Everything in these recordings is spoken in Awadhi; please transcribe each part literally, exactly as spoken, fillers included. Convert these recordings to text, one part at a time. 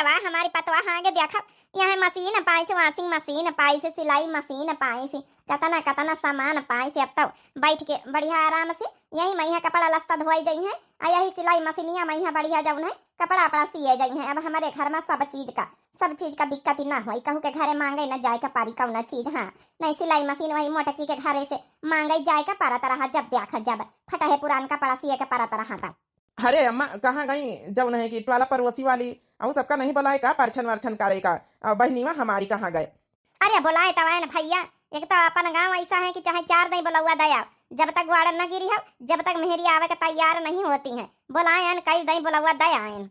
वाह, हमारी पतवा हाँ गे, देखा, यहाँ मशीन पाइस, washing machine पाइस, सिलाई मशीन पाइस, कतना कतना सामान पाइस। अब तो बैठ के बढ़िया आराम से यही मइहाँ कपड़ा लत्ता धोई जइहैं, आ यही सिलाई मशीनिया मइहाँ बढ़िया जौन है कपड़ा अपड़ा सिए जइहैं। अब हमरे घर मा सब चीज का, सब चीज का दिक्कत ही ना होई, कहू के घरे मांगे न जाए के पारी कौनो चीज। हाँ, नहीं सिलाई मशीन वही मोटकी के घरे से मांगे जाए के परत रहा, जब देखा जब फटहे पुरान कपड़ा सिए के परत रहा तब। अरे अम्मा, कहाँ गई जौन है कि टोला पड़ोसी वाली, अउ सबका नहीं बुलाए का परछन वरछन करे का? अउ बहिनीवा हमारी कहाँ गए? अरे बुलाए तब आए न भैया, एक तो अपन गाँव ऐसा है कि चाहे चार दई बुलौआ दया, जब तक ग्वाड़न न गिरी हो, जब तक मेहरी आवे के तैयार नहीं होती हैं। बुलाए आन, कई दई बुलौआ दया आन।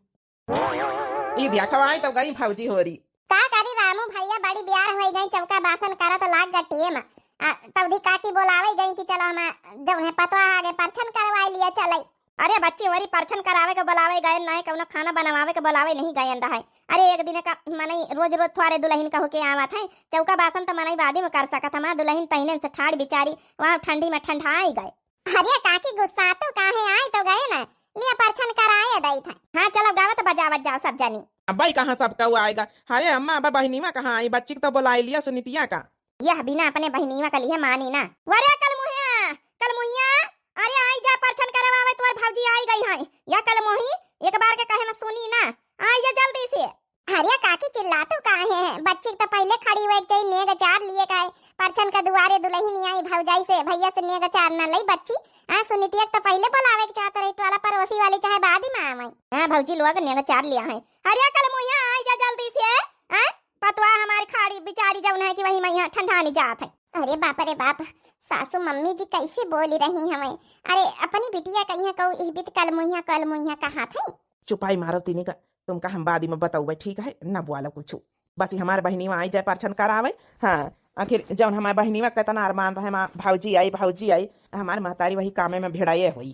ई देखा आई तो गई भौजी होरी। का करी रामू भैया, बड़ी बियार होई गई, चौका बासन करत लाग गा टेम। आ, तौधी काकी बोलावे गई कि चलो हम जौन है पतवा आगे परछन करवाई लिया चले। अरे बच्ची, वरी परछन करावे के बोलावे गए, नहीं कौनो खाना बनवावे के बोलावे नहीं गए रहे। अरे एक दिन का मनई रोज रोज थोरे दुल्हन का होके आवत है, चौका बासन तो मनई बादी में कर सकत है, दुल्हन पहिने से ठाड़ बिचारी वहाँ ठंडी में ठंडा आई गए। अरे काकी, गुस्सा तो काहे, आए तो गए ना, लिया परछन कराए दई था। हाँ चलो, गावत बजावत जाओ सब जनी। अब्बा ई कहाँ सब कऊ आएगा? अरे अम्मा, अब बहिनीवा कहाँ आई? बच्ची के तो बुलाई लिया सुनीतिया का। यह बिना अपने बहिनीवा का लिए मानी ना। वरे कलमुहिया, कलमुहिया, अरे आई जा, परछन करवावे, तोर भौजी आई गई है। या कलमुही, एक बार के कहे में सुनी ना, आई जा जल्दी से। अरे काकी, चिल्लातू काहे है? बच्ची के तो पहिले खड़ी हुए के चाहिए, नेग चार लिए का है। परछन का दुआरे दुल्हन आई भौजाई से, भैया से नेग चार ना लई बच्ची। आ सुनीतिया के तो पहिले बुलावे के चाहत रही, टोला पड़ोसी वाली चाहे बाद ही में आवे। हाँ भौजी लोग नेग चार लिया है। अरे कलमुहिया आई जा जल्दी से, हैं? पतवा हमारी खाड़ी बिचारी जौन है कि वही मइहाँ ठंडानी जात है। अरे बाप रे बाप, सासू मम्मी जी कैसे बोली रही हमें। अरे अपनी बिटिया कहिया कहू इह बीत कलमुहिया कलमुहिया कहा थे। चुपाई मारो तीनी का, तुमका हम बाद में बताऊबे, ठीक है? ना बोला कुछ, बस ई हमार बहिनीवा आई जाए परछन करावे। हाँ, आखिर जौन हमार बहिनीवा कितना अरमान रहे, माँ भौजी आई, भौजी आई, हमार महतारी वही कामे में भिड़ाए होई।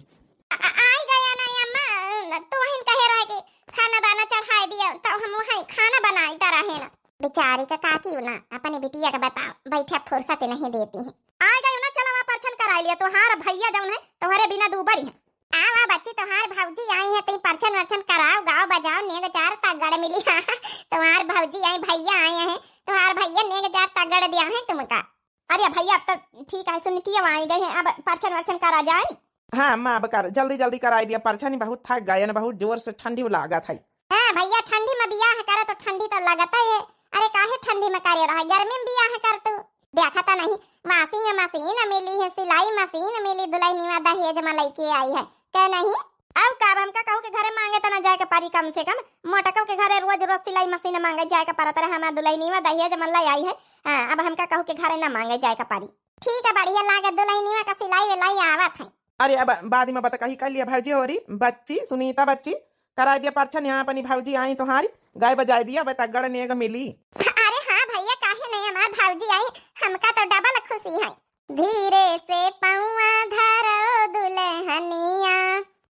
आ, आ, आई गया ना अम्मा, तू वहीं कहे रहे कि खाना दाना चढ़ाए दिया, तो हम वहीं खाना बनाई ता रहे ना। बेचारी का काकी ना, अपनी बिटिया का बताओ, बैठे फुर्सत नहीं देती है। आ गई ना, चलो वहाँ परछन कराई लिया, तोहार भैया जौन है, तोहरे बिना दूबर ही है। आवा बच्ची, तोहार भौजी आई है, तई परछन वरछन कराओ, गाओ बजाओ, नेग चार तगड़ मिली। तोहार भौजी आई, भैया आए हैं, तोहार भैया नेग चार तगड़ दिया है तुमका। अरे भैया, अब तो ठीक है, सुनीतिया आई गई है, अब परछन वरछन करा जाए। हाँ अम्मा, अब कर, जल्दी जल्दी कराई दिया परछन, बहुत थक गए न, बहुत जोर से ठंडी लागत है। हाँ भैया, ठंडी में बियाह करे तो ठंडी तो लगत है। अरे काहे ठंडी में करे रहा, गर्मी में बियाह कर तू। देखा तो नहीं, washing machine मिली है, सिलाई मशीन मिली, दुल्हनिया दहेज में लेके आई है, के नहीं? अब का, अब हमका कहू के घरे मांगे तो ना जाए के पारी, कम से कम मोटकऊ के घरे रोज रोज सिलाई मशीन मांगे जाए के परत रहे, हमार दुल्हनिया दहेज में ले आई है। हाँ, अब हमका कहू के घरे ना मांगे जाए के पारी। ठीक है, बढ़िया लागे, दुल्हनिया का सिलाई विलाई आवत है। अरे अब बाद में बता कही कर लिया भौजी होरी, बच्ची, सुनीता बच्ची, कराई दिया परछन, यहाँ अपनी भौजी आई तोहारी, गाय बजाई दिया, अब तगड़ नेग मिली। अरे हाँ भैया, काहे नहीं, हमार भौजी आई, हमका तो डबल खुशी है। धीरे से पौआ धरो दुल्हनिया,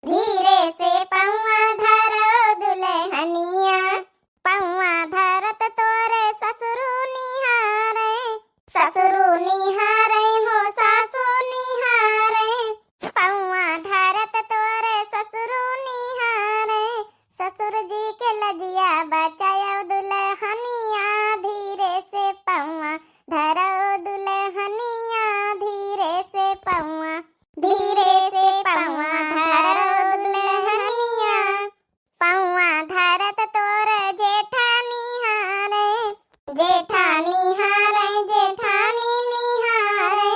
धीरे से पौआ धरो दुल्हनिया, पौआ धरत तोरे ससुरु निहारे, ससुरु निहारे हो सासु निहारे। पौआ धरत तोरे ससुरु निहारे, ससुर जी के लजिया बचायो दुल्हनिया। धीरे से पौआ धरो दुल्हनिया, धीरे से पौआ, धीरे से पौआ धरो दुल्हनिया। पौआ धरत तोर जेठा निहारे, जेठा निहारे, जेठानी निहारे।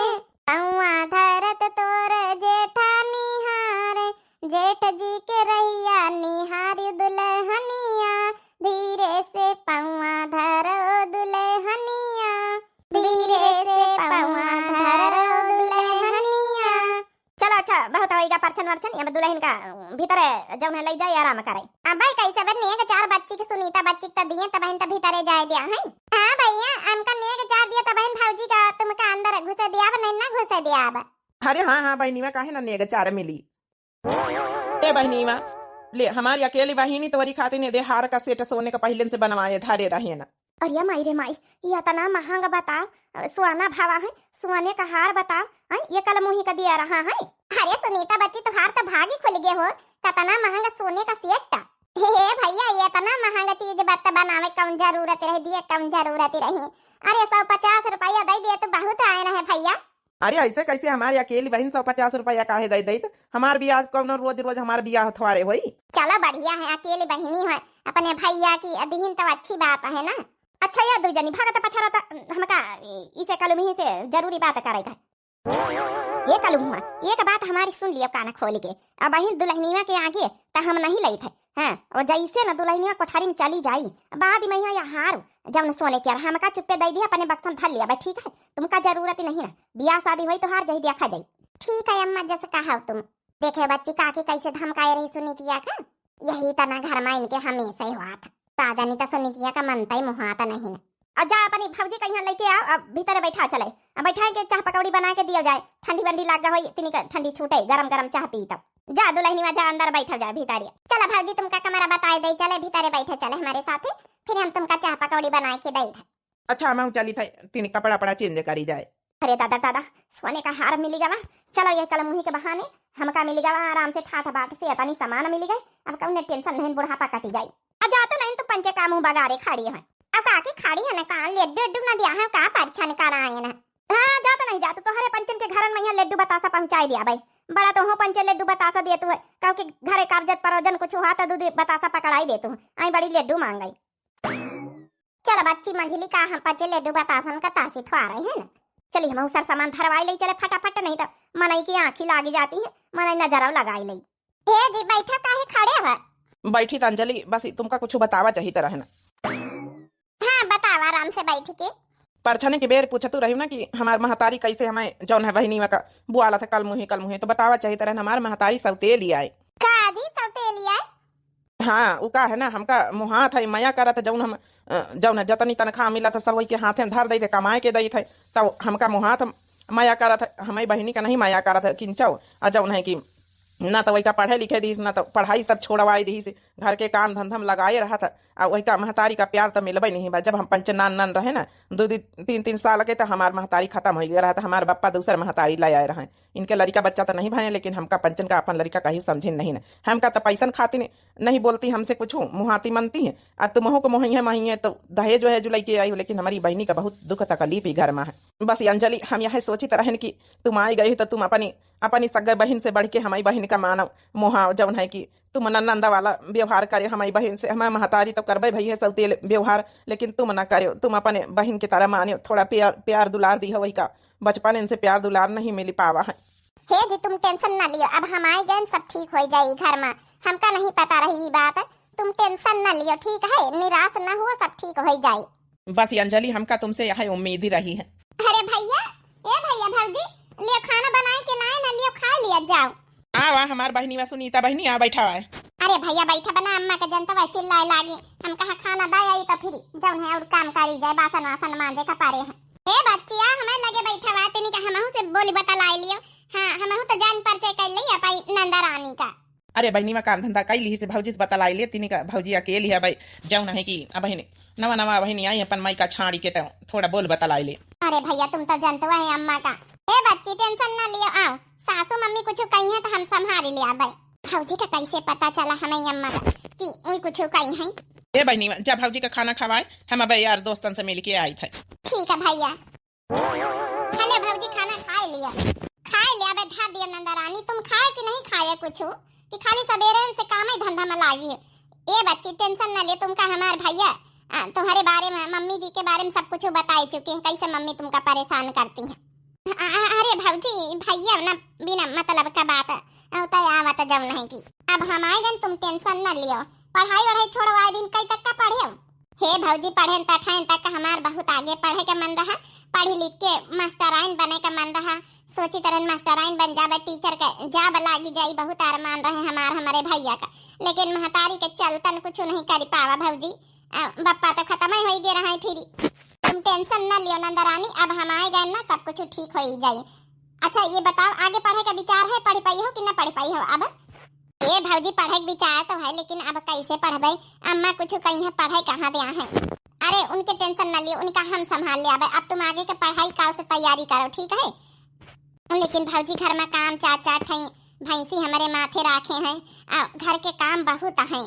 पौआ धरत तोर जेठा निहारे, जेठ जी के रहिया निहारी दुल्हनिया। धीरे से पौआ धरो दुल्हनिया, धीरे से पौआ धरो दुल्हनिया। चलो अच्छा, बहुत होइगा परछन वरछन, अब दुल्हन का भीतरे जौन है लई जाए, आराम करे। अबे कैसे बे नेग चार बच्ची के, सुनीता बच्ची के तो दिए, तबहिन तो भीतरे जाए दिया है। हाँ भैया, हमका नेग चार दिया, तबहिन भौजी का तुमका अंदर घुसे दिया, अब नहीं ना घुसे दिया अब। अरे हाँ हाँ बहिनीवा, काहे ना नेग चार मिली। ए बहिनीवा, ले हमारी अकेली बहिनी तोरी खातिर ने दे हार का सेट सोने का पहिले से बनवाए धरे रहे ना। अरे माई रे माई, ये इतना महंगा बताओ, सोना भावा है, सोने का हार बताओ, हैं, ये कल मुही का दिया रहा है। अरे सुनीता बच्ची, तुहार तो भागी खुल गए हो, कितना महंगा सोने का सेट। हे भैया, ये इतना महंगा चीज बत बनावे कौन जरूरत रही, दिए कौन जरूरत रही? अरे, सौ पचास रुपया दे दिए तो बहुत आए रहे भैया। अरे, ऐसे कैसे? हमारी अकेली बहिन सौ पचास रुपया काहे दे देत? हमार बियाह कौनो रोज रोज हमार बियाह थोड़े होई। चलो, बढ़िया है, अकेली बहिनी है, अपने भैया की अदिहिन तो अच्छी बात है ना। अच्छा, या दुई जनी भागत पछरत हमका इसे कलुमही से जरूरी बात करे था। हे कलुमहा, एक बात हमारी सुन लियो कान खोल के। अबहिन दुलहनिया के आगे त हम नहीं लइत है, हाँ? और जैसे न दुलहनिया कोठारी में चली जाई, बाद में यहाँ, यहाँ हार जौन सोने के, हमका चुप्पे दे दिया, अपने बक्सा में धर लिया भाई, ठीक है? तुमका जरूरत ही नहीं ना, बियाह शादी होई तो हार जही देखा जाई। ठीक है अम्मा, जैसे कहा तुम। देखे बच्ची, काकी कैसे धमकाए रही सुनीतिया का, यही तना घर में इनके हमेशा ही हुआ था। का जानी त सुनीतिया का मनता ही मुहाता नहीं न। और जा अपनी भौजी का यहाँ लेके आओ, अब भीतरे बैठा चले। अब बैठा के चाह पकौड़ी बना के दिया जाए, ठंडी वंडी लाग होई, इतनी का ठंडी छूटे, गरम गरम चाह पी तब। जा दुलहनिया, जा अंदर बैठा जाए भीतरिया। चला भौजी, तुमका कमरा बताए दे चले, भीतरे बैठे चले हमारे साथे, फिर हम तुमका चाह पकौड़ी बना के दे दे। अच्छा, हम चली थे, तीन कपड़ा पड़ा चेंज करी जाए। अरे दादा, दादा, सोने का हार मिली गवा। चलो, ये कलमुही के बहाने हमका मिली गवा आराम से ठाठ बाट से इतनी सामान मिली गई। अब कौन टेंशन नहीं, बुढ़ापा कटी जाई। आ जा तो नहीं तो पंचे का मुंह बगारे खड़ी है। अब काकी खड़ी है ना, कान लड्डू लड्डू ना दिया है, का परिछन कराए ना? हाँ, जा तो नहीं जा, तो तोहरे पंचन के घरन में यहाँ लड्डू बतासा पहुँचाई दिया भाई। बड़ा तो हो पंचे लड्डू बतासा दिए तू है, क्योंकि घरे कार्जन परोजन कुछ हुआ तो दूध बतासा पकड़ाई दे तू। आई बड़ी लड्डू मांग गई। चल बच्ची मंझली, का हम पंचे लड्डू बतासन का तासी थोड़े है ना। चली हम सर सामान धरवाई ले चले फटाफट, नहीं तो मनई की आँखी लागी जाती है, मनई नजर लगाई ले। हे जी, बैठा काहे खड़े हो? बैठी त अंजलि, बस तुमका कुछ बतावा चाहित रहे ना। हाँ, बतावा आराम से बैठ के। परछने के बेर पूछतू रही ना कि हमार महतारी कैसे हमें जौन है बहिनी में का बुआला था कलमुही कलमुही, तो बतावा चाहित रहे ना, हमार महतारी सौतेली आए। का जी, सौतेली आए? हाँ, उ का है ना, हमका मुहात है, मया करत है, जौन हम, अ, जौन है, जतनी तनख्वाह मिलत है, सब वही के हाथे में धर देत है, कमाए के देत है, तब हमका मुहात मया करत है, हमारी बहिनी का नहीं मया करत है, किंचौ, आ जौन है कि ना तो वही का पढ़े लिखे दीस, ना तो पढ़ाई सब छोड़वाई दीस, घर के काम धंधा में लगाए रहत है, आ वही का महतारी का प्यार तो मिलबे नहीं बा। जब हम पंचे नान नान रहे ना, दो, दो, तीन, तीन साल के, तो हमार महतारी खत्म हो गया रहत, हमार बप्पा दूसर महतारी ले आए रहे। इनके लड़िका बच्चा तो नहीं भये, लेकिन हमका पंचन का अपन लड़िका कहीं समझिन नहीं न। हमका तो पैसन खातिर नहीं बोलती, हमसे कुछ मुहाती मनती है। आ तुमहू को मोहइया महिया तो दहेज वहेज लेके आई हो, लेकिन हमारी बहिनी का बहुत दुख तकलीफ ही घर में है। बस अंजलि, हम यह सोचित रहन कि तुम आई गई हो तो तुम अपनी, अपनी सगे बहिन से बढ़ के हमारी बहिन का मानव मोहाव, जौन है कि तुम ननंदा वाला व्यवहार करे हमारी बहिन से। हमारे महतारी तो करबे भई है सौतेल व्यवहार, लेकिन तुम ना करो, तुम अपने बहिन की तरह मानो, थोड़ा प्यार, प्यार दुलार दी हो वही का। बचपन इनसे प्यार दुलार नहीं मिल पावा है। हे जी, तुम टेंशन ना लियो, अब हम आई गए, सब ठीक हो जाई घर में। हमका नहीं पता रही ई बात, तुम टेंशन ना लियो, ठीक है, निराश ना हुओ, सब ठीक हो जाई। बस अंजलि, हमका तुमसे यह उम्मीद ही रही है। अरे भैया, ए भैया, भौजी, लियो खाना बनाए के लाए ना, लियो खा लिया जाओ। आवा हमार बहिनी वा सुनीता बहिनी, आ बैठा है। अरे भैया, बैठा बना, अम्मा के जनता वह चिल्लाए लागी, हम कहा खाना दाए आई तो फिर जौन है और काम करी जाए, बासन वासन मांजे का पारे है। ए बच्चिया, हमारे लगे बैठा हुआ, तनी का हमहू से बोली बतलाई लियो। हाँ, हमहू तो जान परिचय कर ली अपन नंदा रानी का। अरे बहिनी, मैं काम धंधा कई ली से भौजी से बतलाई ले, तनी का भौजी अकेली है भाई, जौन है कि अब बहिनी, नवा नवा बहिनी आई अपन माई का छाड़ी के, तो थोड़ा बोल बतलाई ले। अरे भैया, तुम तो जानते हो है अम्मा का। ए बच्ची, टेंशन ना लियो, आओ, सासू मम्मी कुछ कही है तो हम संभाल ले भाई। भौजी का कैसे पता चला हमें अम्मा का कि वही कुछ कही है? ए बहिनी, जब भौजी का खाना खवाए, हम अब यार दोस्तन से मिल के आई थे। ठीक है भैया। चलो भौजी, खाना खाए लिया। खाए लिया, अबे धर दिया नंदा रानी। तुम खाए कि नहीं खाए कुछ, कि खाली सवेरे से काम ही धंधा में लागी है? ए बच्ची, टेंशन ना ले, तुमका हमार भैया, आ, तुम्हारे बारे में, मम्मी जी के बारे में सब कुछ बताए चुके हैं, कैसे मम्मी तुमका परेशान करती हैं। आ, आ, अरे भौजी, भैया ना बिना मतलब का बात, आ, तो आवत जौन है कि अब हम आए गन, तुम टेंशन ना लियो। पढ़ाई वढ़ाई छोड़वाए दिन कई तक का पढ़े हो? हे भौजी, पढ़ेन त अठारह तक हमार बहुत आगे पढ़े के मन रहा, पढ़ी लिख के मास्टराइन बने के मन रहा। सोची तरहन मास्टराइन बन जाबे, टीचर के जॉब लागी जाई, बहुत अरमान रहे हमार, हमारे भैया का। लेकिन महतारी के चलतन कुछ नहीं कर पावा भौजी। आ, बप्पा तो खत्म ही होई गे रहा है फिर। तुम टेंशन ना लियो नंदरानी, अब हम आए गए ना, सब कुछ ठीक हो ही जाई। अच्छा ये बताओ, आगे पढ़े का विचार है, पढ़ पाई हो कि ना पढ़ पाई हो अब? ए भौजी, पढ़े के विचार तो है, लेकिन अब कैसे पढ़बे? अम्मा कुछ कही है, पढ़े कहाँ दिया है। अरे उनके टेंशन न लियो, उनका हम संभाल ले। अब तुम आगे के पढ़ाई काल से तैयारी करो, ठीक है? लेकिन भौजी, घर में काम चार चार ठई भैंसी हमारे माथे राखे हैं, आ, घर के काम बहुत हैं।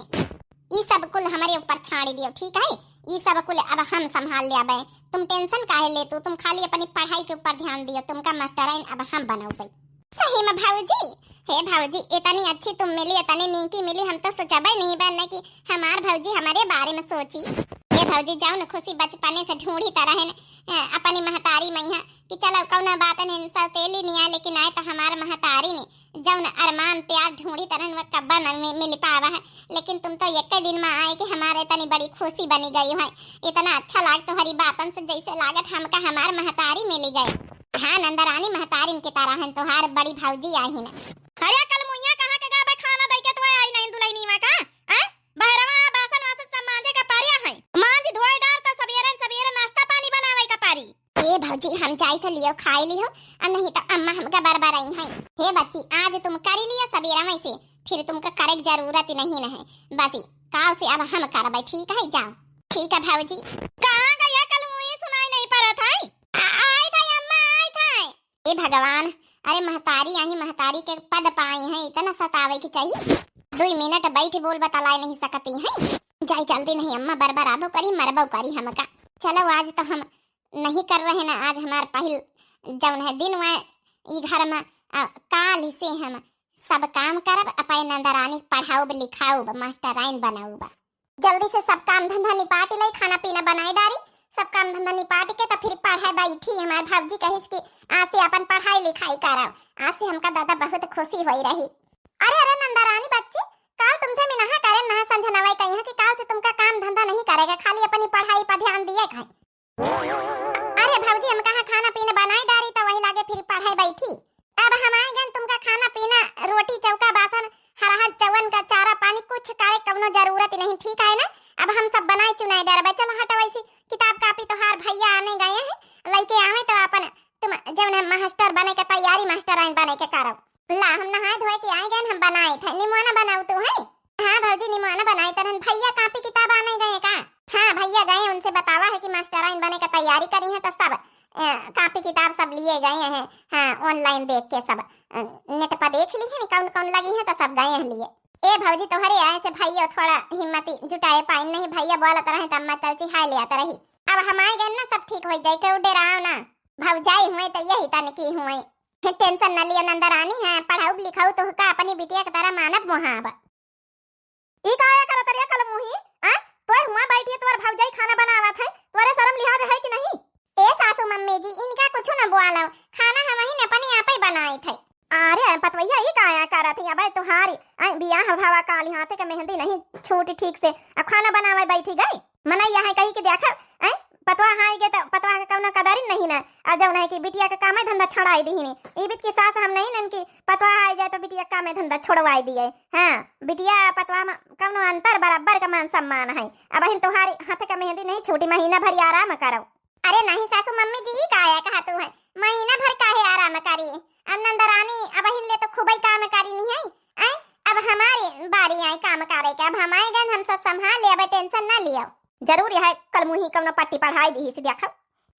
ई सब कुल हमरे ऊपर छाड़ी दियो, ठीक है? ई सब कुल अब हम संभाल लेबे। तुम tension काहे लेतू? तुम खाली अपनी पढ़ाई के ऊपर ध्यान दियो, तुमका मास्टराइन अब हम बनउबे। सही में भौजी, हे भौजी, इतनी अच्छी तुम मिली, इतनी नीकी मिली, हम तो सोचबे नहीं बन कि हमार भौजी हमरे बारे में सोची। हे भौजी, जउन खुशी बचपने से ढूंढी त रहेन, अ, अपनी महतारी मइहाँ कि चलो कउनो बात नहीं, सौतेली नहीं आए, लेकिन आए तो हमार महतारी ने जउन अरमान प्यार ढूंढी त रहेन, वह कब्बा न मि-, मिल पावा है। लेकिन तुम तो एक दिन में आए कि हमारे इतनी बड़ी खुशी बनी गई है, इतना अच्छा लाग तुम्हारी बातन से, जैसे लागत हमका हमार महतारी मिली गई। हाँ नंदरानी, महतारिन की तरह हन तोहार बड़ी भौजी आहिन। अरे कलमुइया, कहाँ के गाबे खाना दई के तो आई नहीं दुलहिनीवा का? हैं? बहरवा बासन वासन सब मांजे का पारिया है। मांज धोए डार तो सबेरन सबेरे नाश्ता पानी बनावे का पारी। ए भौजी, हम जाई तो लियो खाई लियो, और नहीं तो अम्मा हमका बरबराई हैं। हे बच्ची, आज तुम करी लियो सबेरा में से, फिर तुमका करे की जरूरत नहीं न है। बस काल से अब हम करबे, ठीक है? जाओ। ठीक है भौजी। कहाँ गया कलमुई, सुनाई नहीं पड़त है? आ, आई था अम्मा, आई था। ए भगवान, अरे महतारी आही, महतारी के पद पाई हैं, इतना सतावे के चाहिए? दुई मिनट बैठ बोल बतलाए नहीं सकती हैं। जाई जल्दी, नहीं अम्मा बरबराबो करी, मरबो करी हमका। चलो आज तो हम नहीं कर रहे ना, आज हमार पहिल जउन है दिन हुआ ई घर में, आ, काल से हम सब काम करब, अपने नंदरानी पढ़ाउब लिखाउब, मास्टराइन बनाउब। जल्दी से सब काम धंधा निपाट ले, खाना पीना बनाए डारी, सब काम धंधा निपाट के तो फिर पढ़े बैठी। हमार भौजी कहिस कि आज से अपन पढ़ाई लिखाई करब, आज से हमका दादा बहुत खुशी होई रही। अरे अरे नंदरानी बच्ची, काल तुमसे मिनहा करे नहा संझनवा कही कि काल से तुमका काम धंधा नहीं करेगा, खाली अपनी पढ़ाई पर ध्यान दिए खाए। अरे भौजी, हम कहा खाना पीना बनाए डारी तो वही लागे फिर पढ़े बैठी। अब हम आए गन तुमका खाना पीना, रोटी चौका बासन, हरहर चौवन का चारा पानी कुछ करे कउनो जरूरत नहीं, ठीक है ना? अब हम सब बनाए चुनाए डरबे। चलो हटो, ऐसी किताब कापी तोहार भैया आने गए हैं, लइके आवे तो अपन तुम जउन है मास्टर बने के तैयारी, मास्टराइन बने के करब। ला हम नहाए धोए के आए गए, हम बनाए थे। निमोना बनाऊ तू है? हाँ भौजी, निमोना बनाए तरन। भैया कापी किताब आने गए का? हाँ भैया गए, उनसे बतावा है कि मास्टराइन बने का तैयारी करी है तो सब, अ, कापी किताब सब लिए गए हैं। हाँ online देख के सब, अ, net पर देख ली है न कौन कौन लगी है तो सब गए हैं लिए। ए भौजी तोहरे आए से भैया थोड़ा हिम्मती जुटाए पाइन नहीं, भैया बोलत रहे तो अम्मा चलची हाय ले आत रही। अब हम आए गए ना सब ठीक हो जाए, केहू डेराओ ना। भौजाई हुए तो यही तन की हुए। हे, tension न लियो नंदरानी, है पढ़ाऊ लिखाऊ तो का अपनी बिटिया की तरह मानब मोहाब। ई का आया करत रे कलमुही? आ? तोय हुआ बैठी है, तोर भौजाई खाना बनावत है, तोरे शर्म लिहाज है कि नहीं? ए सासू मम्मी जी, इनका कुछ न बोलो, खाना हम ही अपने आप ही बनाए थे। अरे पतवैया, ई का आया करत है? अबे तोहारी, आ, बियाह भवा काली हाथे के मेहंदी नहीं छूटी ठीक से, आ खाना बनावे बैठी गई। मनई यहाँ कही कि देखा, ऐ, पतवा हाई गे त पतवा के कउनो कदरिन नहीं ना। और जउन है कि बिटिया के कामे धंधा छड़ाई दिहिनी। ई बीत की सास हम नहीं नन कि पतवा हाई जाए तो बिटिया कामे धंधा छोड़वाई दिए। हाँ, बिटिया पतवा में कउनो अंतर बराबर का मान सम्मान है। अबहिन तोहारी हाथ का मेहंदी नहीं छूटी, महीना भर आराम करो। अरे नहीं सासू मम्मी जी, ई काया कहा तू है, महीना भर काहे आराम करी? अब नंदरानी अबहिन ले तो खूबई काम करी नहीं है। ऐ, अब हमारी बारी आई काम करे के, अब हम आए गन, हम सब संभाल ले, अब tension ना लियो। जरूर यह कलमुही कउनो पट्टी पढ़ाई दी से देखो।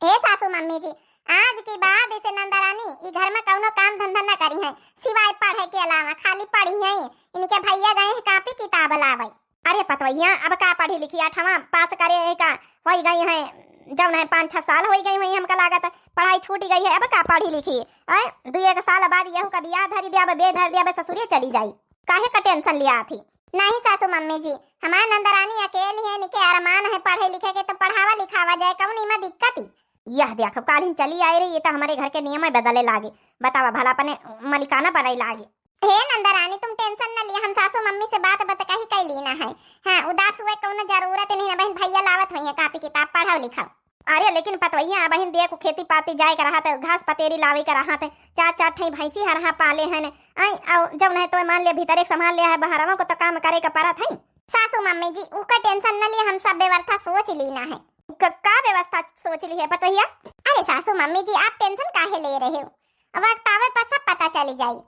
हे सासू मम्मी जी, आज के बाद इसे नंदरानी ई घर में कउनो काम धंधा न करी है, सिवाय पढ़े के अलावा खाली पढ़ी है। इनके भैया गए हैं कापी किताब लावे। अरे पतवैया, अब का पढ़ी लिखी, आठवां पास करे है का, होई गई है, जउन है पाँच छह साल होई गई हुई, हमका लागत पढ़ाई छूट गई है, अब का पढ़ी लिखी? ऐ, दू एक साल बाद यहू का बियाह धरी दिया, बे धर दिया, बे ससुरे चली जाई, काहे का tension लिया थी? नहीं सासू मम्मी जी, हमार नंदरानी अकेली है, इनके अरमान है पढ़े लिखे के, तो पढ़ावा लिखावा जाए, कउन इमा दिक्कत ही? यह देखो, कालिन चली आई रही, ये तो हमारे घर के नियम ही बदले लागे। बतावा भला, अपने मलिकाना बनाई लागे। हे नंदरानी, तुम tension न लिया, हम सासू मम्मी से बात बत कही कई लीना है। हाँ, उदास हुए कउनो जरूरत नहीं ना बहन, भैया लावत हुई है कापी किताब, पढ़ाओ लिखाओ। अरे लेकिन पतवैया, अबहिन देखो खेती पाती जाए के रहत, घास पतेरी लावे के रहत, चार चार ठई भैंसी हरहा पाले हन। आई, अउ जउन है तो मान लिया भीतरे के संभाल लिया है, बहरवा को तो काम करे के परत है। सासू मम्मी जी, उका tension न लिया, हम सब व्यवस्था सोच लीना है। क-, का व्यवस्था सोच ली है पतवैया? अरे सासू मम्मी जी, आप tension काहे ले रहे हो? वक्त आवे पर सब पता चली जाई।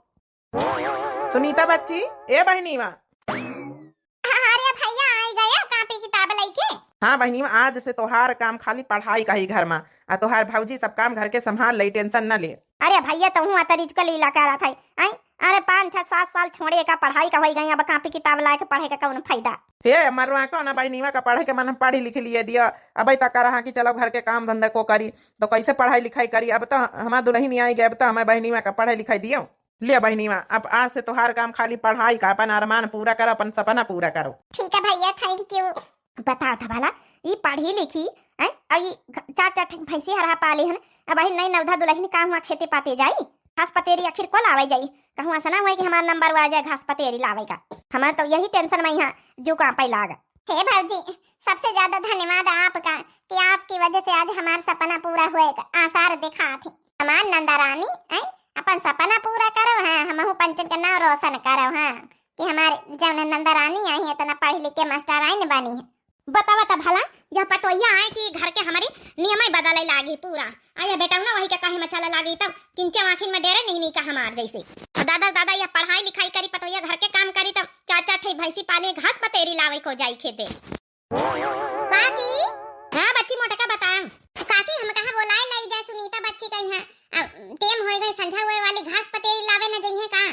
सुनीता बच्ची, ए बहिनीवा। हाँ, अरे भैया आई गया कापी किताब लइके। हाँ बहिनीवा, आज से तोहार काम खाली पढ़ाई का ही घर मा, आ तोहार भौजी सब काम घर के संभाल लई, tension न ले। अरे भैया, तोहू अतरिज के लीला करत है, आई? अरे पाँच, छह, सात साल छोड़े का पढ़ाई का होई गई, अब कापी किताब लाए के पढ़े का कौन फायदा? हे मरवा को ना बहिनीवा का पढ़े के मन पढ़ी लिख लिए दिया, अबे तक रहा कि चलो घर के काम धंधा को करी, तो कैसे पढ़ाई लिखाई करी? अब तो हमार दुलहिन आई गए, अब तो हमें बहिनीवा का पढ़े लिखाई दियो। ले बहिनीवा, अब आज से तोहार काम खाली पढ़ाई का, अपन अरमान पूरा करो, अपन सपना पूरा करो। ठीक है भैया, thank you। बताओ था भला, ई पढ़ी लिखी, हैं? और ई घ-, चार चार ठे भैंसी हरहा पाली हन, अब अही नई नवधा दुलहिन का हुआ खेते पाते जाई? घास पतेरी आखिर को लावे जाई? कहूँ ऐसा ना हुआ कि हमार नंबर आ जाए घास पतेरी लावे का। हमार तो यही tension में यहाँ जो कांपे लाग। हे भौजी, सबसे ज्यादा धन्यवाद आपका कि आपकी वजह से आज हमार सपना पूरा हुए का आसार दिखा थी। हमार नंदरानी, हैं, अपन सपना पूरा करो, हाँ, हमहू पंचन का नाम रोशन करो, हाँ, कि हमार जौन नंदरानी आई है, इतना पढ़ लिख के मास्टराइन बनी है। बतावा त भला, यह पतोहिया आए कि घर के हमारी नियम ही बदले लागी पूरा। आ यह बेटौना वही के कहे में चले लागी, तब किंचे आँखिन में डेरे नहीं, नहीं का हमार जैसे। और दादा, दादा, यह पढ़ाई लिखाई करी, पतोहिया घर के काम करी, तब चार चार ठे भैंसी पाली, घास पतेरी लावे को जाई खेते। काकी? हाँ बच्ची मोटका, बताओ। काकी, हम कहाँ बोलाए लाई जाए सुनीता बच्ची का यहाँ? अब टेम होए गए, संझा हुए वाली, घास पतेरी लावे न जइहे का?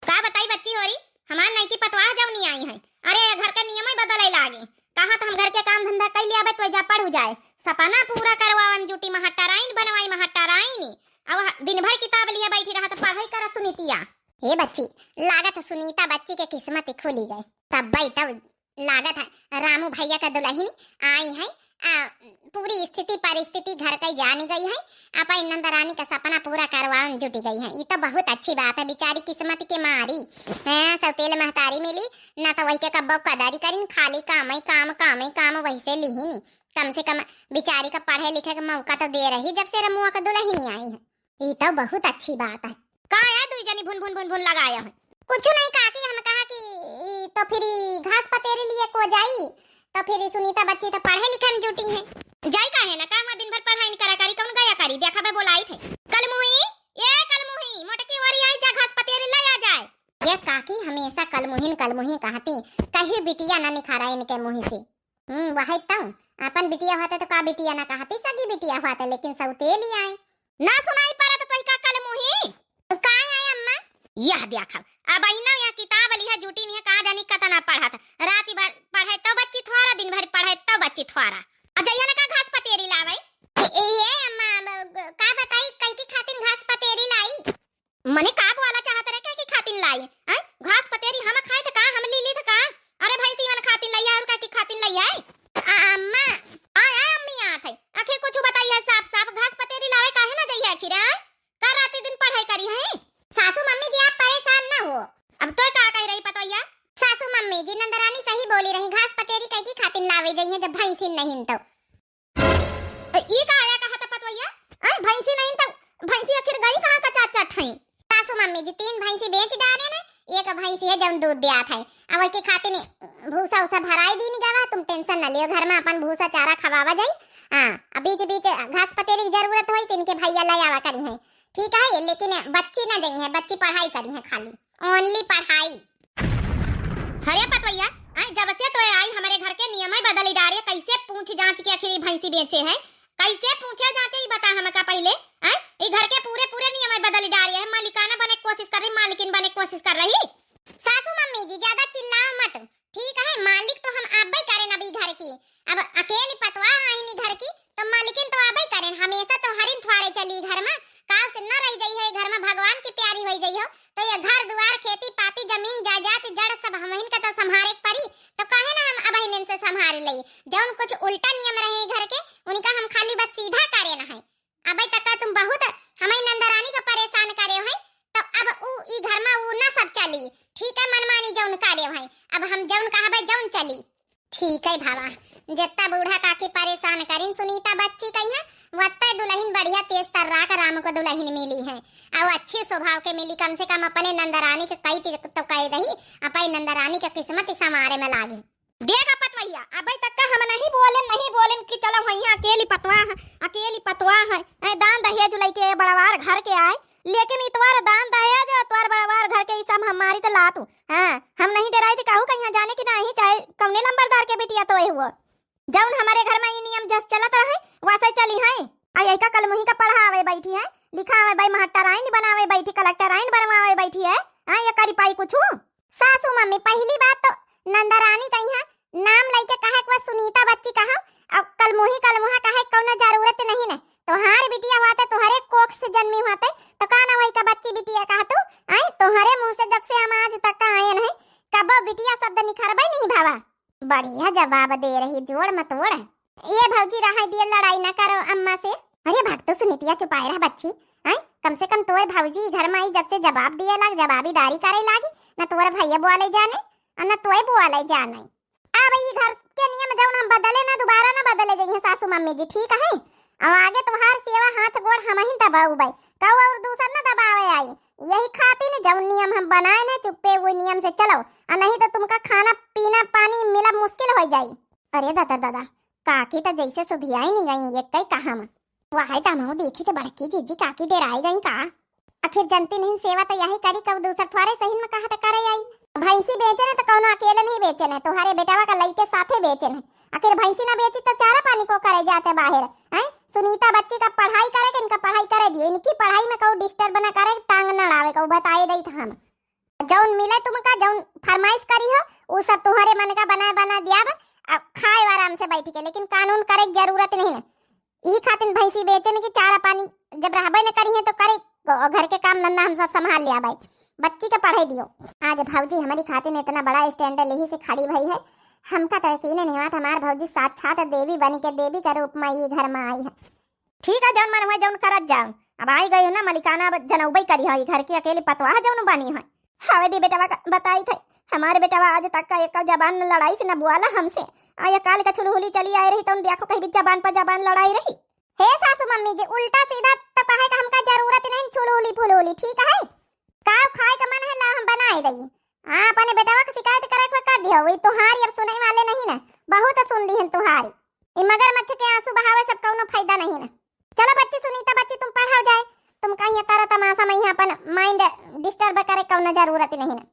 का बताई बच्ची होरी, हमार नईकी पतवाह जौनी आई है, अरे घर का नियम ही बदले लागे। कहा तो हम घर के काम धंधा कई लिया बे, तो जा पढ़ जाए, सपना पूरा करवावन जुटी, महाटराइन बनवाई, महाटराइन। अब दिन भर किताब लिए बैठी रहा तो पढ़ाई करा सुनीतिया। हे बच्ची, लागत सुनीता बच्ची के किस्मत ही खुली गए। तब भाई तब लागत है रामू भैया का दुलहिन आई है, आ, पूरी स्थिति परिस्थिति घर कई जानी गई है, अपन नंदरानी का सपना पूरा करवाउन जुटी गई है। ई तो बहुत अच्छी बात है, बेचारी किस्मत के मारी। हाँ, सौतेल महतारी मिली, ना तो वही के कब्बो कदारी करिन, खाली काम ही काम, काम ही काम वैसे लिहिन। कम से कम बेचारी का पढ़े लिखे का मौका तो दे रही, जब से रमुआ का दुलहिन आई है। ई तो बहुत अच्छी बात है। का है दुई जनी भुन भुन भुन भुन लगाया है? कुछ नहीं काकी, हम कहा कि ई तो फिर ई घास पतेरी लिए को जाई, तो फिर ई सुनीता बच्ची तो पढ़े लिखे में जुटी है। जाई काहे ना, का वहाँ दिन भर पढ़ाई नहीं करा करी, कौन गया करी, देखा बे बोलाई थे। कलमुही, ए कलमुही, मोटकी वारी आई जा, घास पतेरी ले आ जाए। ये काकी हमेशा कलमुहिन कलमुही कहती, कहीं बिटिया ना निखारा इनके मुँह से। हम्म, वही तो, अपन बिटिया होते तो का बिटिया ना कहती, सगी बिटिया होते, लेकिन सौतेली आए। ना सुनाई पड़त तो का कलमुही? तो का है अम्मा? यह देखब, अब अहिना यह किताब लिहा जूटी नहीं है, कहाँ जानी कतना पढ़त। रात भर पढ़े तो बच्ची थोड़ा, दिन भर पढ़े तो बच्ची थोड़ा। आ जइया ना का घास पतेरी लावे? ए, ए, ए अम्मा, ब-, ब-, का बताई, कई की खातिन घास पतेरी लाई? मने का बोला चाहत रहे, के की खातिन लाई? हैं? घास पतेरी हम खाए थे का, हम ली ली थे का? अरे भैंसी मन खातिन लाई है और का की खातिन लाई है? आ, अम्मा। आ, आ, अम्मी आत है। आखिर कुछ बताई है साफ साफ, घास पतेरी लावे काहे ना जाई है आखिर, हैं? का रात दिन पढ़ाई करी है? सासू मम्मी जी आप परेशान ना हो। अब तो का कह रही पतोहिया? सासू मम्मी जी नंदरानी सही बोली रही, घास पतेरी कई की खातिन लावे जाई है जब भैंसी नहीं तो। ए, ई का आया कहा था पतवैया? आय, भैंसी नहीं तो भैंसी आखिर गई कहाँ का चार चार ठाई? सासू मम्मी जी, तीन भैंसी बेच डारे ना, एक भैंसी है जौन दूध दियात है। अब ओके खातिर भूसा उसा भराई दीन गवा, तुम tension न लियो, घर में अपन भूसा चारा खवावा जाई। हाँ, अब बीच बीच घास पतेरी की जरूरत होई तो इनके भैया ले आवा करी है, ठीक है? लेकिन बच्ची ना जाई है, बच्ची पढ़ाई करी है खाली, only पढ़ाई। अरे पतवैया, आय, जब से तो आई हमारे घर के नियम ही बदली डारे, कैसे पूछ जांच के आखिर ई भैंसी बेचे है, कैसे पूछे जांचे ई बता हमका पहले, आय, ई घर के पूरे पूरे नियम ही बदली डारे है, मालिकाना बने के कोशिश कर रही, मालकिन बने के कोशिश कर रही। सासू मम्मी जी ज्यादा चिल्लाओ मत, ठीक है, मालिक तो हम आबे करेन अभी घर की, अब अकेली पतवाह आईनी घर की, तो मालिकिन तो आबे करेन, हमेशा तो हरिन थ्वारे चली घर में, काल से न रह जाई है घर में, भगवान की प्यारी होई जाई हो, तो ये घर दुआर, खेती पाती, जमीन जायदाद, जड़ सब हमहिन के तो संभारे के पड़ी, तो काहे ना हम अबहिन इनसे संभार लई, जौन कुछ उल्टा नियम रहे घर के, उनका हम खाली बस सीधा करेन है। अबे तक का तुम बहुत हमारी नंदरानी का परेशान करे हो, तो अब उ ई घर में उ ना सब चली, ठीक है, मनमानी जौन करे हो, अब हम जौन कहबे जौन चली। ठीक है भावा, जितना बूढ़ा काकी परेशान करिन सुनीता बच्ची कही है, वत्ता दुलहिन बढ़िया तेज तर्राक राम को दुलहिन मिली है, और अच्छे स्वभाव के मिली, कम से कम अपने नंदरानी के कई ती-, तो कह रही, अपने नंदरानी के किस्मत ही संवारे में लागी। देख पतवैया, अबे तक का हम नहीं बोलेन, नहीं बोलेन कि चलो भैया अकेली पतवाह है, अकेली पतवाह है, ए, दान दहेज लइके बड़वार घर के आए, लेकिन इतवार दान दहेज, इतवार बड़वार घर के, ई सब हमारी तो लातू। हाँ, हम नहीं डराई थे, कहू कहीं जाने की नहीं, चाहे कौने लंबरदार के बिटिया तो हुआ। जौन हमारे घर में ई नियम जस चलत रहे, वैसे चली है। आ यही का कलमुही का पढ़ावे बैठी है, लिखावे बाई महट्टराइन बनावे बैठी, कलेक्टराइन बनवावे बैठी है। हाँ, ये करी पाई कुछ? सासू मम्मी, पहली बात तो नंदरानी कही है, नाम लइके कहे के बा सुनीता बच्ची कहा, अब कलमुही कलमुहा कहे के कौनो जरूरत नहीं न। तोहार बिटिया हुआ तो तोहरे कोख से जन्मी हुआ तो, तो का ना वही का बच्ची बिटिया कहा तू? आई तोहरे मुंह से जब से हम आज तक का आयन है, कबो बिटिया शब्द निखरबे नहीं भावा। बढ़िया जवाब दे रही, जोड़ मत तोड़। ये भौजी रहा दिए, लड़ाई ना करो अम्मा से। अरे भाग तो सुनीतिया, चुपाए रहा बच्ची। आई कम से कम तोर भौजी घर में आई, जब से जवाब दिए लाग, जवाबीदारी करे लागी, न तोर भैया बोले जाने और न तोय बोले जाने। अब ई घर के नियम जौन हम बदले ना, दोबारा ना बदले जइहे सासू मम्मी जी, ठीक है? अब आगे तुम्हार सेवा हाथ गोड़ हम ही दबाउबै, कऊ और दूसर ना दबावे आई। यही खातिर जौन नियम हम बनाए ने, चुप्पे वो नियम से चलो, और नहीं तो तुमका खाना पीना पानी मिला मुश्किल हो जाई। अरे दादा दादा, काकी तो जैसे सुधियाई नहीं गई, ये कई कहा हम। वह तो हमहू देखी तो बड़की जीजी काकी डेराई गई का। आखिर जनती नहीं सेवा तो यही करी, कब दूसर थोड़े सही में कहा तो करे आई। भैंसी बेचे न तो कौनो अकेले नहीं बेचे न, तुम्हारे बेटावा का लइके साथे बेचे न। आखिर भैंसी ना बेची तो चारा पानी को करे जाते बाहर, हैं? सुनीता बच्ची का पढ़ाई करे के, इनका पढ़ाई करे दियो, इनकी पढ़ाई में कहू डिस्टर्ब ना करे, टांग ना अड़ावे, कहू बताए दई था हम। जौन मिले तुमका, जौन फरमाइश करी हो, उ सब तुम्हारे मन का बना बना दिया बा। अब खाए आराम से बैठ के, लेकिन कानून करे के जरूरत नहीं न। यही खातिर भैंसी बेचन की चारा पानी जब रहबे न करी है तो करे, घ-, घर के काम धंधा हम सब संभाल लिया भाई, बच्ची के पढ़ाई दियो। आज भौजी हमारी खातिर इतना बड़ा स्टैंड लेही से खड़ी भई है, हमका तो यकीन नहीं हुआ था हमार भौजी साक्षात देवी बनी के देवी के रूप में ये घर में आई है। ठीक है, जौन मन हुआ जौन करत जाओ। अब आई गई हो ना मलिकाना, अब जनउबई करी हो, ये घर की अकेली पतवाह जौन बनी हो। हवे दी बेटवा का बताई थे, हमारे बेटवा आज तक का एक जबान न लड़ाई से न बुआला हमसे। आ ये काल का छुलहुली चली आए रही, तौन देखो कहीं भी जबान पर जबान लड़ाई रही। हे सासू मम्मी जी, उल्टा सीधा तो कहे का हमका जरूरत नहीं, छुलहुली फुलहुली, ठीक है? का खाए का मन है, ला हम बनाए दई। हाँ, अपने बेटवा के शिकायत करे के कर दियो, वही तुहारी अब सुनई वाले नहीं ना, बहुत सुन ली हैं तुहारी। ई मगरमच्छ के आंसू बहावे सब कौनो फायदा नहीं ना। चलो बच्ची, सुनीता बच्ची तुम पढ़ाओ जाए, तुम कहीं तरह तमाशा में यहाँ अपन माइंड डिस्टर्ब करे कौनो जरूरत नहीं ना।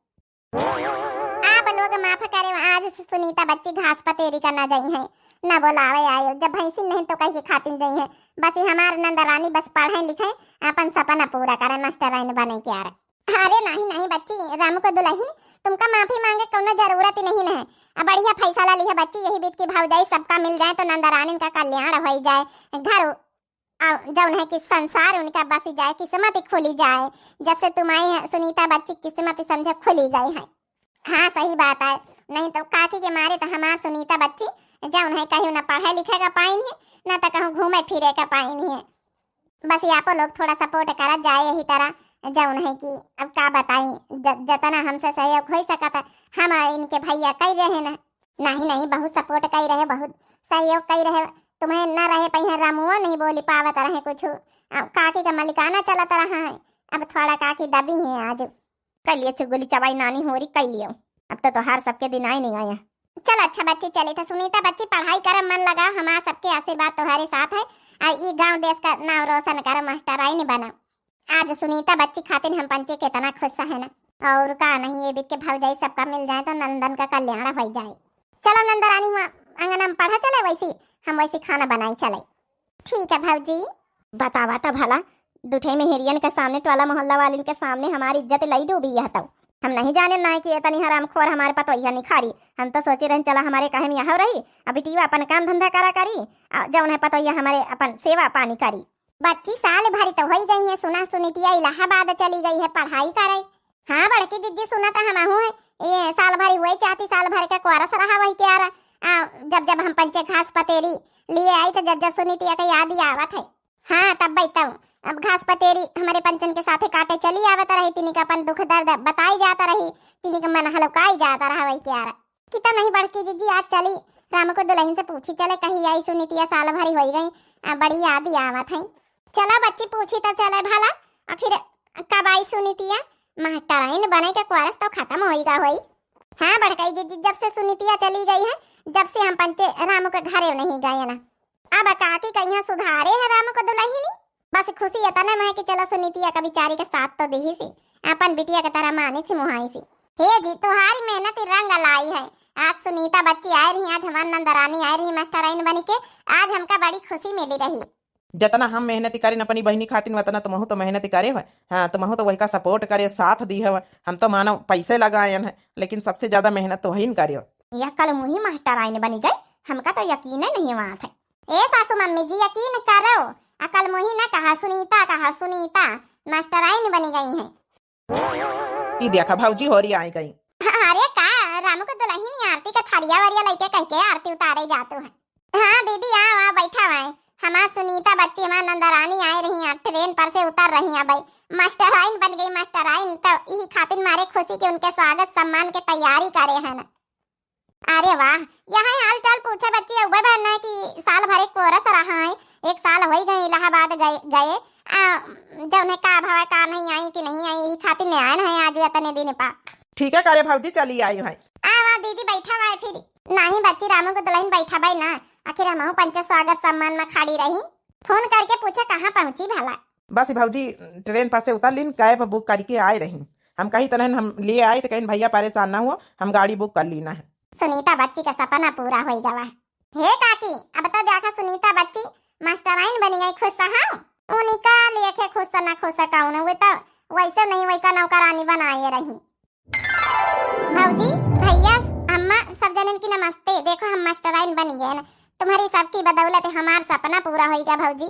आप लोग माफ करे, आज से सुनीता बच्ची घास पतेरी का ना जाई है, ना बोलावे आयो। जब भैंसी नहीं तो कहीं के खातिन जाई है। बस ये हमार नंदरानी बस पढ़े लिखे, अपन सपना पूरा करे मास्टराइन बने के यार। अरे नहीं नहीं बच्ची, रामू के दुल्हन, तुमका माफी मांगे कौनो जरूरत ही नहीं है। अब बढ़िया फैसला लिहे बच्ची, यही बीत की भौजाई सबका मिल जाए तो नंदरानी का कल्याण हो जाए, घर आ, जौन है कि संसार उनका बस जाए, किस्मत ही खुली जाए। जब से तुम आई है सुनीता बच्ची, किस्मत ही समझे खुली गई है। हाँ सही बात है, नहीं तो काकी के मारे तो हमार सुनीता बच्ची जौन है कहीं ना पढ़े लिखे का पाइन है, ना तो कहूँ घूमे फिरे का पाइन है। बस ये आपो लोग थोड़ा सपोर्ट करा जाए यही तरह, जौन है कि अब का बताई, ज-, जतना हमसे सहयोग हो सकत है हम इनके भैया कई रहे ना। नहीं नहीं, बहुत सपोर्ट कई रहे, बहुत सहयोग कई रहे, तुम्हें न रहे पइहे रामुओ नहीं बोली पावत रहे कुछ। अब काकी का मलिकाना चलत रहा है, अब थोड़ा काकी दबी है आज। कर लियो चुगली चवाई नानी होरी, कर लियो। अब तो तोहार सबके दिन आए नहीं आया। चल अच्छा बच्ची, चली तो सुनीता बच्ची पढ़ाई कर, मन लगा, हमार सबके आशीर्वाद तुम्हारे साथ है। आ ई गांव देश का नाम रोशन कर, मास्टराइन बना। आज सुनीता बच्ची खातिर हम पंचे कितना खुश है ना। और का नहीं, ये बीत के भौजाई सबका मिल जाए तो नंदन का कल्याण हो जाए। चलो नंदरानी, वहाँ अंगना में पढ़ा चले, वैसी हम वैसी खाना बनाई चले। ठीक है भौजी। बतावा तो भला, दुठे मेहरियन के सामने, टोला मोहल्ला वालिन के सामने हमारी इज्जत लई डूबी यह तो। हम नहीं जाने ना कि इतनी हरामखोर हमारे पतोहिया निखारी। हम तो सोचे रहन चला हमारे कहे में यहाँ रही, अब बिटिया अपन काम धंधा करा करी, आ जौन है पतोहिया हमारे अपन सेवा पानी करी। बच्ची साल भरी तो होई गई है, सुना सुनीतिया इलाहाबाद चली गई है पढ़ाई करे। हाँ बड़की जिज्जी, सुना तो हमहू है, ये साल भरी हुई चाहती, साल भर के कोरस रहा वही के यार। आ, जब जब हम पंचे घास पतेरी लिए आई तो जब जब सुनीतिया के याद ही आवत है। हाँ तब बैठऊ, अब घास पतेरी हमारे पंचन के साथे काटे चली आवत रही, तिनी का अपन दुख दर्द बताई जाता रही, तिनी का मन हल्काई जाता रहा वही के यार। किता नहीं बड़की जिज्जी, आज चली राम को दुल्हन से पूछी चले, कही आई सुनीतिया, साल भरी होई गई, आ, बड़ी याद ही आवत है। चला बच्ची, पूछी तो चले भला, आखिर कब आई सुनीतिया? मास्टराइन बने के कोरस तो खत्म होई गा होई। हाँ बड़कई जिज्जी, जब से सुनीतिया चली गई है, जब से हम पंचे रामू के घरे नहीं गए ना। अब काकी कहिया सुधारे है रामू के दुल्हनी। बस खुशी इतने में है कि चलो सुनीतिया का बिचारी के साथ तो दीही सी, अपन बिटिया के तरह मानी सी मुहाई सी। हे जी, तुम्हारी मेहनत ही रंग लाई है। आज सुनीता बच्ची आए रही, आज हमार नंदरानी आए रही मास्टराइन बनी के, आज हमका बड़ी खुशी मिली रही। जतना हम मेहनत करेन अपनी बहिनी खातिन, वतना तुमहू तो मेहनत करे हो। हाँ, तुमहू तो वहिका support करे, साथ दी हो। हम तो मानो पैसे लगाएन है, लेकिन सबसे ज्यादा मेहनत तो वहीन करे हो। यह कल मुही मास्टराइन बनी गई, हमका तो यकीन नहीं हुआ था। ए सासू मम्मी जी, यकीन करो, अकल मुही न कहा, सुनीता कहा, सुनीता मास्टराइन बनी गई है। ई देखा भौजी होरी आई गई। अरे का, रामू के दुल्हन आरती का थरिया वरिया लइके कह के आरती उतारे जातू है। हाँ दीदी, आओ, आओ, बैठा हुआ है। हमार सुनीता बच्ची, हमार नंदरानी आए रही हैं, train पर से उतर रही हैं भाई। मास्टराइन बन गई, मास्टराइन। तो यही खातिर मारे खुशी के उनके स्वागत सम्मान के तैयारी करे हैं ना। अरे वाह, यहाँ हाल चाल पूछे बच्ची, अउबे भर ना कि साल भर एक कोरस रहा है, एक साल होई गए इलाहाबाद गए, गए। आ, जौन है का भवा का नहीं आई कि नहीं आई, यही खातिर ने आए ना है आज इतने दिन पा। ठीक है, करे भौजी, चली आई है। आ वाह दीदी, बैठा हुआ है फिर। नहीं बच्ची, रामू के दुल्हन बैठा भाई ना, आखिर हमहू पंचे स्वागत सम्मान में खड़ी रही। फोन करके पूछे कहाँ पहुँची भला। बस भौजी, train पर से उतर लीन, cab book करके आए रही। हम कही तनहन हम ले आए तो कहीं भैया परेशान ना हुआ, हम गाड़ी book कर ली ना है। सुनीता बच्ची का सपना पूरा होई गवा। हे काकी, अब तो देखा सुनीता बच्ची मास्टराइन बनी गई, खुश हो? उनका लेखे खुश ना खुश कौन हुए तो वैसे नहीं, वही का नौकरानी बनाए रही। भौजी, भैया, अम्मा, सब जनन की नमस्ते। देखो हम मास्टराइन बन गए ना, तुम्हारी सबकी बदौलत हमार सपना पूरा होई गवा भौजी।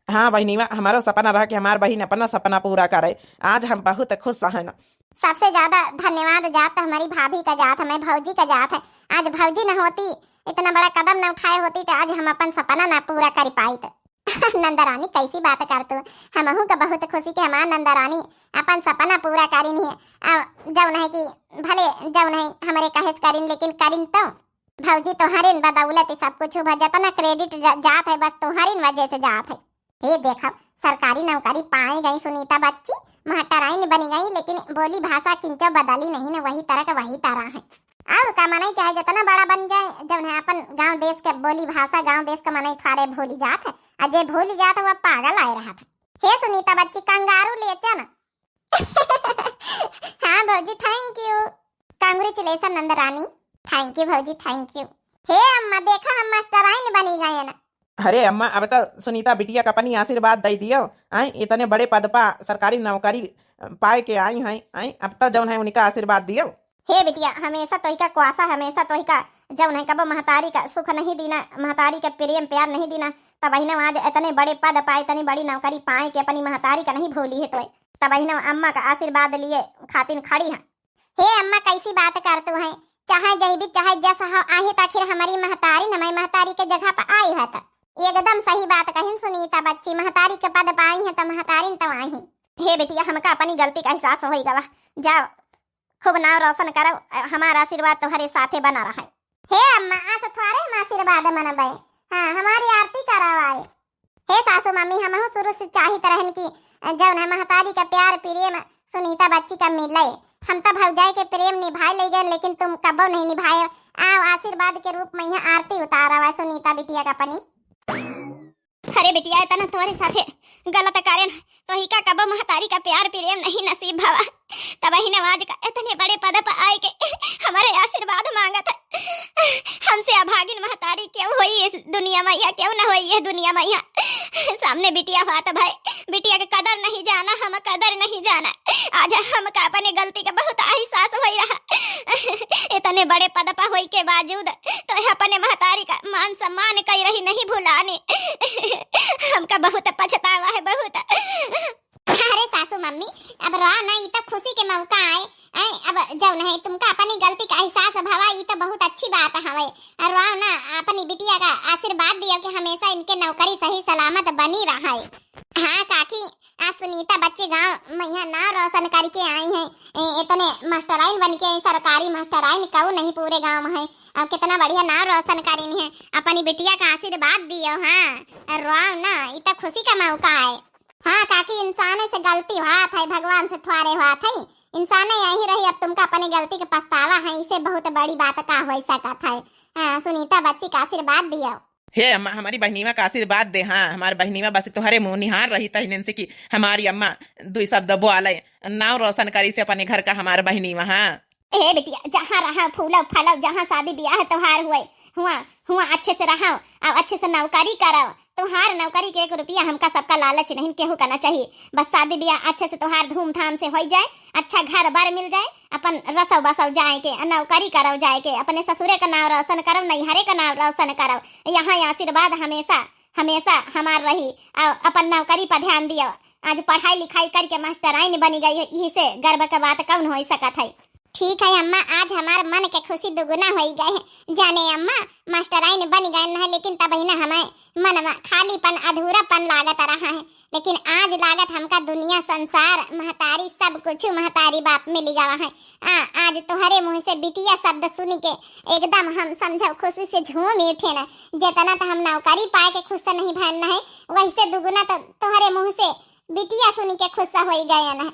हाँ बहिनीवा, हमारो सपना रहा कि हमार बहिन अपना सपना पूरा करे। आज हम बहुत खुश हन। सबसे ज्यादा धन्यवाद जात हमारी भाभी का जात है, हमारी भौजी का जात है। आज भौजी न होती, इतना बड़ा कदम न उठाए होती तो आज हम अपन सपना ना पूरा कर पाइत। नंदरानी कैसी बात कर तू, हमहू का बहुत खुशी कि हमार नंदरानी अपन सपना पूरा करिन है। आ, जौन है कि भले जौन है हमरे कहे से करिन, लेकिन करिन तो भौजी, तोहरिन बदौलत ई सब कुछ हुआ, जतना credit जा-, जात है, बस तोहरिन वजह से जात है। हे देखो, सरकारी नौकरी पाए गई सुनीता बच्ची, महटराइन बनी गई, लेकिन बोली भाषा किंचो बदली नहीं न, वही तरह का वही तरह है। और का मनई चाहे जतना बड़ा बन जाए, जौन है अपन गांव देश के बोली भाषा, गांव देश के मनई थारे भूली जात है, आ जे भूली जात है, वह पागल आए रहत है। हे सुनीता बच्ची, कंगारू लेचन। हाँ भौजी, thank you। Congratulation नंदरानी। Thank you भौजी, thank you। हे अम्मा, देखा हम मास्टराइन बनी गए ना। अरे अम्मा, अब तो सुनीता बिटिया का अपनी आशीर्वाद दे दियो। आए, इतने बड़े पद पा सरकारी नौकरी पाए के आई हैं, आए, अब तो जौन है उनका आशीर्वाद दियो। हे बिटिया, हमेशा तोहिका कुआसा, हमेशा तोहिका जौन है कबो महतारी का सुख नहीं दीना, महतारी का प्रेम प्यार नहीं दीना। तब बहिना आज इतने बड़े पद पाए, इतनी बड़ी नौकरी पाए के अपनी महतारी का नहीं भूली है तोय। तब बहिना अम्मा का आशीर्वाद लिए खातिन खड़ी है। हे अम्मा, कैसी बात करतू है? चाहे जही भी, चाहे जस हो, आहे त आखिर हमारी महतारी न, मैं महतारी के जगह पर आई है त। एकदम सही बात कहिन सुनीता बच्ची, महतारी के पद पाई है त महतारिन तो आई। हे बिटिया, हमका अपनी गलती का एहसास होई गवा। जाओ, खूब नाव रोशन करो, हमारा आशीर्वाद तुम्हारे साथे बना रहे। हे अम्मा, आस थोड़े हम आशीर्वाद मनबे। हाँ, हमारी आरती कराओ आए। हे सासू मम्मी, हमहू शुरू से चाहित रहन कि जौन है महतारी का प्यार प्रेम सुनीता बच्ची का मिले। हम तो भौजाई के प्रेम निभाए ले गए, लेकिन तुम कबो नहीं निभाए। आओ, आशीर्वाद के रूप में यहाँ आरती उतारा हुआ सुनीता बिटिया का अपनी। अरे बिटिया, इतना तोरे साथे गलत करेन, तोहिका कबो महतारी का प्यार प्रेम नहीं नसीब भवा। तब ही नवाज का इतने बड़े पद पर आए के हमारे आशीर्वाद मांगत है। हमसे अभागिन महतारी क्यों होई इस दुनिया में, या क्यों न होई ये दुनिया में, या सामने बिटिया हुआ तो भाई, बिटिया के कदर नहीं जाना, हम कदर नहीं जाना। आज हमका अपने गलती का बहुत एहसास होई रहा। इतने बड़े पद पर होई के बावजूद तो अपने महतारी का मान सम्मान कई रही नहीं भुलानी। हमका बहुत पछतावा है, बहुत। अरे सासू मम्मी, अब रोआ ना, ई तो खुशी के मौका आए। आए, अब जौन है तुमका अपनी गलती का एहसास भवा, ई तो बहुत अच्छी बात हवे। और रोआ ना, अपनी बिटिया का आशीर्वाद दियो कि हमेशा इनके नौकरी सही सलामत बनी रहे। हाँ काकी, आज सुनीता बच्ची गांव में यहाँ नाव रोशन करके आई है। ए, इतने मास्टराइन बन के आई, सरकारी मास्टराइन कऊ नहीं पूरे गांव में है। अब कितना बढ़िया नाव रोशन करीन है। अपनी बिटिया का आशीर्वाद दियो, हाँ, और रोआ ना, ई तो खुशी का मौका है। हाँ काकी, इंसाने से गलती होत है, भगवान से थोड़े होत है। इंसाने यही रही, अब तुमका अपनी गलती के पछतावा है, इसे बहुत बड़ी बात का हो सकत है। हाँ, सुनीता बच्ची का आशीर्वाद दियो। हे अम्मा, हमारी बहिनीवा का आशीर्वाद दे। हाँ, हमार बहिनीवा बस तोहरे मुँह निहार रही तहिन से कि हमारी अम्मा दुई शब्द बोले, नाव रोशन करी से अपने घर का हमार बहिनीवा। हाँ। ए बिटिया, जहाँ रहो फूलो फलो, जहाँ शादी ब्याह त्योहार हुए, हुआ, हुआ अच्छे से रहो, अब अच्छे से नौकरी करो, तोहार नौकरी के एक रुपया हमका सबका लालच नहीं, केहू का ना चाहिए। बस शादी ब्याह अच्छे से तोहार धूमधाम से होई जाए, अच्छा घर बर मिल जाए, अपन रसव बसव जाए के, नौकरी करव जाए के, अपने ससुरे का नाम रोशन करव, नैहरे का नाम रोशन करव। यहाँ आशीर्वाद हमेशा, हमेशा हमार रही। आ, अपन नौकरी पर ध्यान दियो। आज पढ़ाई लिखाई करके मास्टराइन बनी गई है, यही से गर्व के बात कौन हो सकत है? ठीक है अम्मा, आज हमार मन के खुशी दुगुना होई गए है। जाने अम्मा, मास्टराइन बनी गए न है, लेकिन तब ही ना हमें मन में खालीपन, अधूरापन लागत रहा है, लेकिन आज लागत हमका दुनिया, संसार, महतारी, सब कुछ महतारी बाप मिली गवा है। आ, आज तोहरे मुँह से बिटिया शब्द सुनी के एकदम हम समझो खुशी से झूम उठे न। जितना तो हम नौकरी पाए के खुश नहीं भन है, वैसे दुगुना तो तोहरे मुँह से बिटिया सुनी के खुश होई गए न।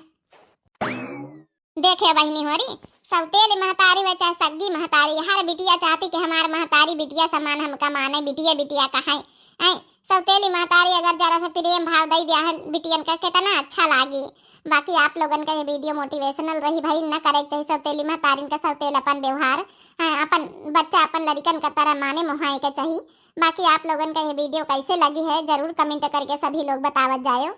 देखे बहिनी होरी, सौतेली महतारी हुए चाहे सग्गी महतारी, हर बिटिया चाहती कि हमार महतारी बिटिया समान हमका माने, बिटिया बिटिया कहाए। ऐ सौतेली महतारी अगर जरा सा प्रेम भाव दई दिया है बिटियन का, कितना अच्छा लागी। बाकी आप लोगन का ये वीडियो मोटिवेशनल रही भाई, न करे के चाहिए सौतेली महतारिन का सौतेलपन व्यवहार। हाँ, अपन बच्चा अपन लड़िकन का तरह माने मोहाए के चाहिए। बाकी आप लोगन का ये वीडियो कैसे लगी है जरूर कमेंट करके सभी लोग बतावत जायो।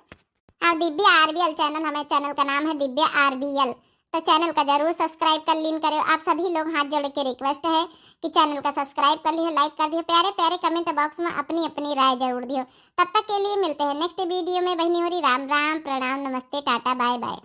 और दिव्या आरबीएल चैनल, हमें चैनल का नाम है दिव्या आरबीएल, तो चैनल का जरूर सब्सक्राइब कर लीन करो। आप सभी लोग हाथ जोड़ के रिक्वेस्ट है कि चैनल का सब्सक्राइब कर लियो, लाइक कर दियो, प्यारे प्यारे कमेंट बॉक्स में अपनी अपनी राय जरूर दियो। तब तक के लिए मिलते हैं नेक्स्ट वीडियो में। बहिनी होरी राम राम, प्रणाम, नमस्ते, टाटा, बाय बाय।